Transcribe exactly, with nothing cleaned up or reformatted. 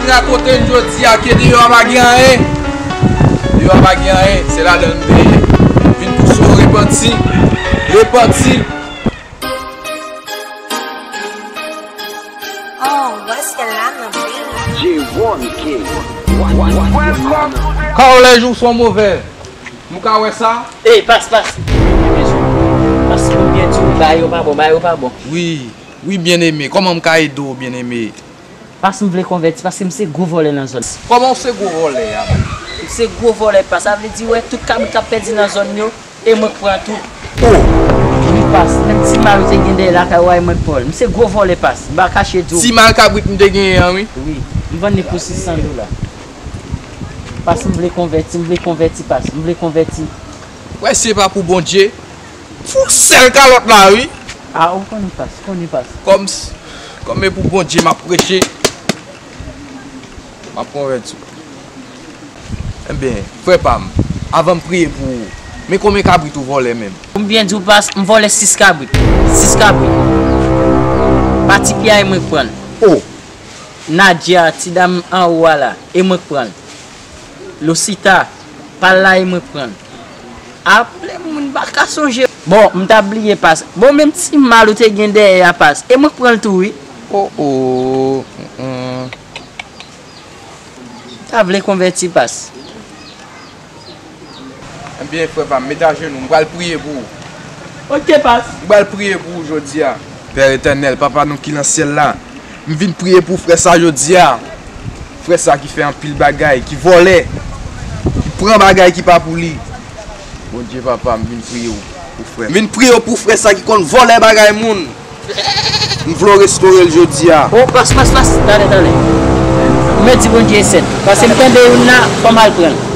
Rakonte n jodi a ke deyò a pa gen anyen. Deyò a pa gen anyen, se ladan n te ye. Vin pouse w repanti. Repanti. Oh, what's the line of being? J one K. What, what, what, what, what? Quand les jours sont mauvais, nou ka wè sa? Ey, pas, pas. Pas, mwen byen di w, bagay yo pa bon, bagay yo pa bon. Wi, wi, byeneme, kòman m ka ede w, byeneme? Pas, m vle konvèti, paske m se gwo vòlè nan zòn. Kòman w se gwo vòlè a? M se gwo vòlè, pas. Sa vle di, wè, tout kabrit k ap pèdi nan zòn yo, e mwen k pran tou. Oh! Wi, pas. Menm ti mal ou te gen dèyè lakay ou a, e mwen k pran l. M se gwo vòlè, pas. M pa kache di w. Ti mal kabrit m te genyen an, wi. Wi, m vann li pou sis san dola. Pas, m vle konvèti, m vle konvèti, pas. M vle konvèti. Wè, se pa pou Bondye. Fout sèl kalòt la, wi. A, ou konnen, pas, konnen, pas. Kòm, kòm e pou Bondye m ap preche, m ap konvèti w. Ebyen, frè pa m, avan m priye pou ou, men konbyen kabrit ou vòlè menm? Pou m byen di w, pas, m vòlè sis kabrit. Sis kabrit. Pati pye a, e mwen k pran l. Oh! Nadia, ti dam anwo a la, e mwen k pran l. Losita, pa l la, e mwen k pran l. Aple moun pa ka sonje. Bon, m ta bliye, pas. Bon, menm ti mal ou te gen dèyè a, pas, e mwen k pran l tou, wi. Oh, oh. Mm, mm. Ta vle konvèti, pas. Ebyen, frè pa m, met ajenou, m pral priye pou ou. Ok, pas. M pral priye pou ou jodi a. Pè etènèl, Papa nou ki nan syèl la, m vin priye pou frè sa jodi a. Frè sa ki fè anpil bagay, ki vòlè, ki pran bagay ki pa pou li. Bondye, Papa, m vin priye w pou frè. M vin priye w pou frè sa ki konn vòlè bagay moun. M vle w restore l jodi a. Oh, pas, pas, pas. Tande, tande. Mwen di Bondye sèt. Paske m tande youn la, fò m al pran l.